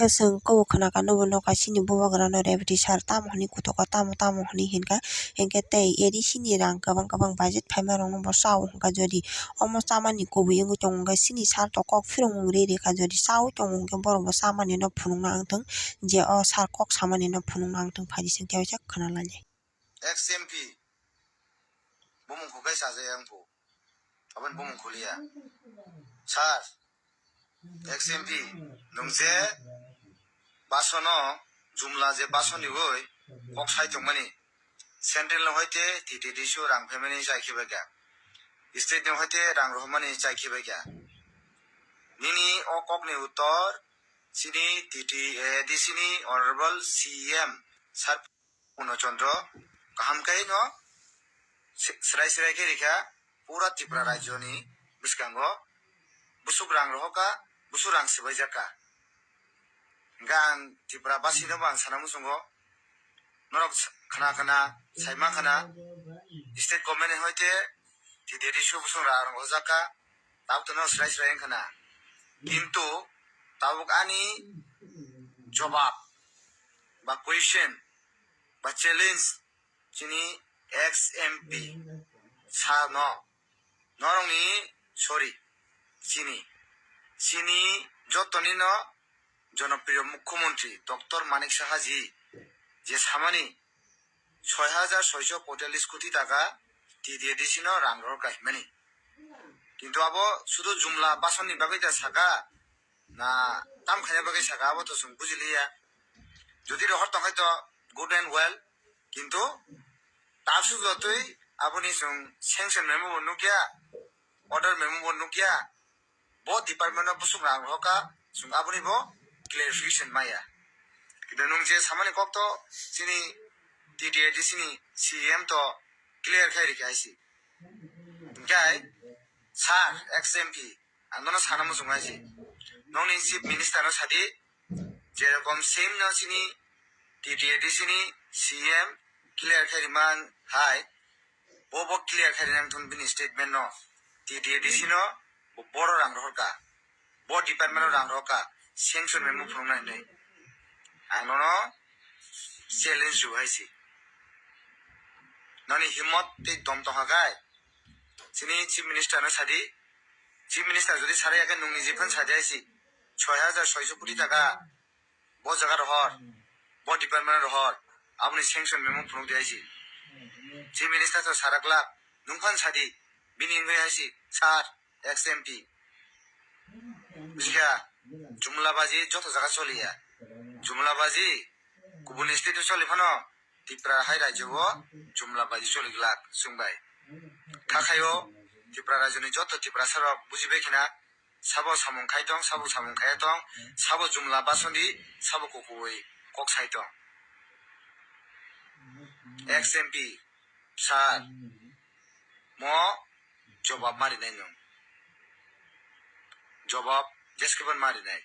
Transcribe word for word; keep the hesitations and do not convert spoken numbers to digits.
Chwng kebo khwnakha, nobo nokha chini bubagrano Rebati sir tamo hwnwi kuthukha, tamo tamo hwnwi hinkha. Hinkhe tei A D C ni rang kwbang kwbang budget phaima rokno bo chao hinkha, jodi omo chamani kubui wngwi tongo hinkhe chini sir to kok phirongmung ri rikha, jodi chaui tongo hinkhe borok bo chamani no phunukna wngthung, je o sir kok samani no phunukna wngthung, phaidi chwng tei waisa khwnalai. Ex M P bumung khukai sajai ang phu. Aboni bumung khuliya. Sir, ex M P, nwng je basono jumla je basoni oi kok sai tongmani, central no hoite T T D C o rang phaimani chai khibaikha, state no hoite rang rohormani chai khibaikha. Nini o kokni uttor chini T T A D C ni honorable C M sir Purno Chandra kaham khe no se-, srai srai khe rikha, pura Tripura rajyoni bwskango busuk rang rohorkha, busuk rang swbaijak kha. Hingkhe ang Tripura basino bo ang sana muchungo, norok s-, khna khna, saima khna, state government ni hoite T T D C o busuk rang rohorjak kha, tabuk to norok srai srai wngkha na. Kintu tabuk ani jobab ba question ba challenge chini ex M P sir no, norokni, sorry, chini, chini jotoni no jonopriyo mukhyamantri Doctor Manik Saha ji je samani soi hajar soiso poitallis koti taka T T A D C no rang rohor kahimani. Kintu abo sudu jumla basoni bagwi da saka na tam khaina bagwi saka, abo to chwng bujiliya. Jodi rohor tongkhai to good and well, kintu ta sudu twi aboni chwng sanction memo bo nukya, order memo bo nukya. Bo department o busuk rang rohorkha, chwng aboni bo clarification maya. Kintu nwng je samani kok to chini T T A D C ni C M to clear khai rikha hai si. Hinkhe sir, ex M P, ang nono sana muchungo hai si. Nokni chief minister no sadi, jerokom same no chini T T A D C ni C M clear khai rimang hai, bo bo clear khai rinang thun bini statement no, T T A D C no bo boro rang rohorkha, bo department no rang rohorkha, sanction memo phunukna hinwi. Ang nono challenge rw hai si. Noni himmat tei dom tongkha khai chini chief minister no sadi, chief minister jodi sarai ya khe nwng niji phan sadi hai si, soi hajar soiso koti taka bo jaga rohor, bo department rohor, aboni sanction memo phunuk di hai si. Chief minister to saraklak, nwng phan sadi, bini wngwi hai si, sir, ex M P. Bujikha, jumlabaji joto jaga choliya. Jumlabaji kubun state o choli phano Tripura hai rajyo o jumlabaji choli glak chwng bai. Kha khaio Tripura rajyoni joto Tiprasa rok bujibai khina sabo samung khai tong, sabo samung khai tong, sabo jumla basoni, sabo kukuwi kok sai tong. Ex M P sir, mo jobab ma rinai nwng. Jobab jeskhe ban ma rinai.